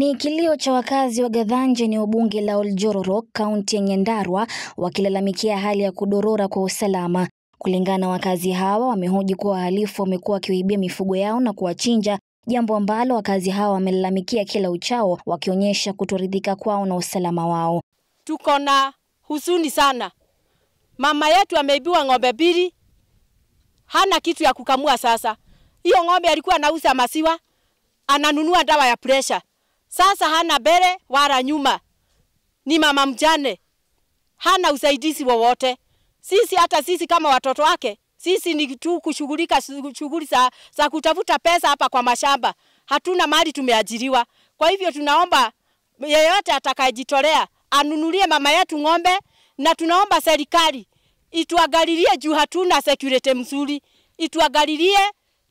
Ni kilio cha wakazi wa Gathanje, eneo bunge la Oljororok, kaunti ya Nyandarua, wakilalamikia hali ya kudorora kwa usalama. Kulingana na wakazi hawa, wamehoji kuwa wahalifu wamekuwa wakiibia mifugo yao na kuwachinja, jambo ambalo wakazi hawa wamelalamikia kila uchao, wakionyesha kutoridhika kwao na usalama wao. Tuko na huzuni sana. Mama yetu ameibiwa ng'ombe mbili, hana kitu ya kukamua sasa. Hiyo ng'ombe alikuwa anauza maziwa, ananunua dawa ya pressure. Sasa hana mbele wala nyuma. Ni mama mjane. Hana usaidizi wowote. Sisi hata sisi kama watoto wake, sisi ni tu kushughulika shughuli za kutafuta pesa hapa kwa mashamba. Hatuna mali, tumeajiriwa. Kwa hivyo tunaomba yeyote atakayejitolea anunulie mama yetu ng'ombe, na tunaomba serikali ituangalilie juu hatuna security mzuri. Ituangalilie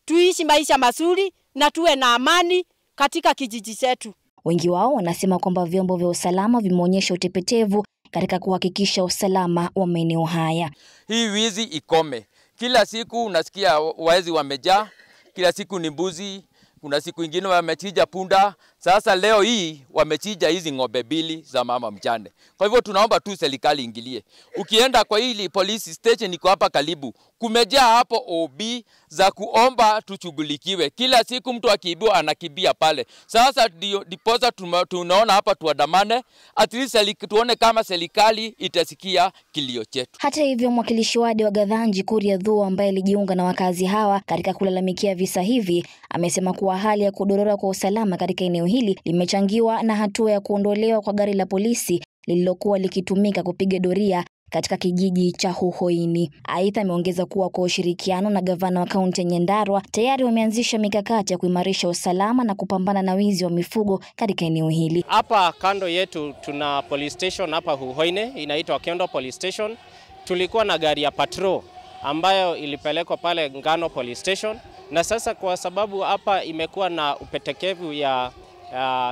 tuishi maisha mazuri na tuwe na amani katika kijiji chetu. Wengi wao wanasema kwamba vyombo vya usalama vimeonyesha utepetevu katika kuhakikisha usalama wa maeneo haya. Hii wizi ikome. Kila siku unasikia waezi wamejaa, kila siku ni mbuzi, kuna siku ingine wamechinja punda. Sasa leo hii wamechinja hizi ng'ombe mbili za mama mjane. Kwa hivyo tunaomba tu serikali ingilie. Ukienda kwa hili police station iko hapa karibu, kumejaa hapo OB za kuomba tushughulikiwe. Kila siku mtu akiibiwa anakimbia pale. Sasa ndiposa tunaona hapa tuandamane, at least tuone kama serikali itasikia kilio chetu. Hata hivyo, mwakilishi wadi wa Gathanje Kuria Dhua, ambaye alijiunga na wakazi hawa katika kulalamikia visa hivi, amesema kuwa hali ya kudorora kwa usalama katika eneo hili limechangiwa na hatua ya kuondolewa kwa gari la polisi lililokuwa likitumika kupiga doria katika kijiji cha Huhoini. Aidha, ameongeza kuwa kwa ushirikiano na gavana wa kaunti ya Nyandarua tayari wameanzisha mikakati ya kuimarisha usalama na kupambana na wizi wa mifugo katika eneo hili. Hapa kando yetu tuna police station hapa Huhoine, inaitwa Kendo Police Station. Tulikuwa na gari ya patrol ambayo ilipelekwa pale Ngano Police Station, na sasa kwa sababu hapa imekuwa na upetekevu ya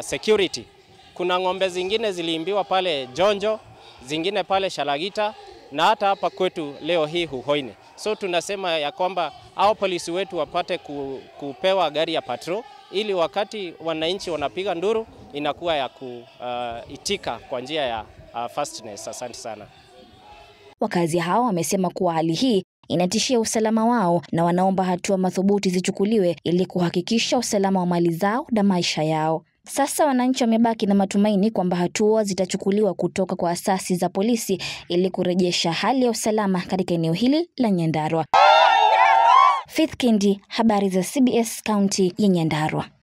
security, kuna ng'ombe zingine ziliimbiwa pale Jonjo, zingine pale Shalagita, na hata hapa kwetu leo hii Huhoine. So tunasema ya kwamba hao polisi wetu wapate kupewa gari ya patrol ili wakati wananchi wanapiga nduru inakuwa ya kuitika kwa njia ya fastness. Asante sana. Wakazi hao wamesema kuwa hali hii inatishia usalama wao na wanaomba hatua madhubuti zichukuliwe ili kuhakikisha usalama wa mali zao na maisha yao. Sasa wananchi wamebaki na matumaini kwamba hatua zitachukuliwa kutoka kwa asasi za polisi ili kurejesha hali ya usalama katika eneo hili la Nyandarua. Faith Kendi, habari za CBS, kaunti ya Nyandarua.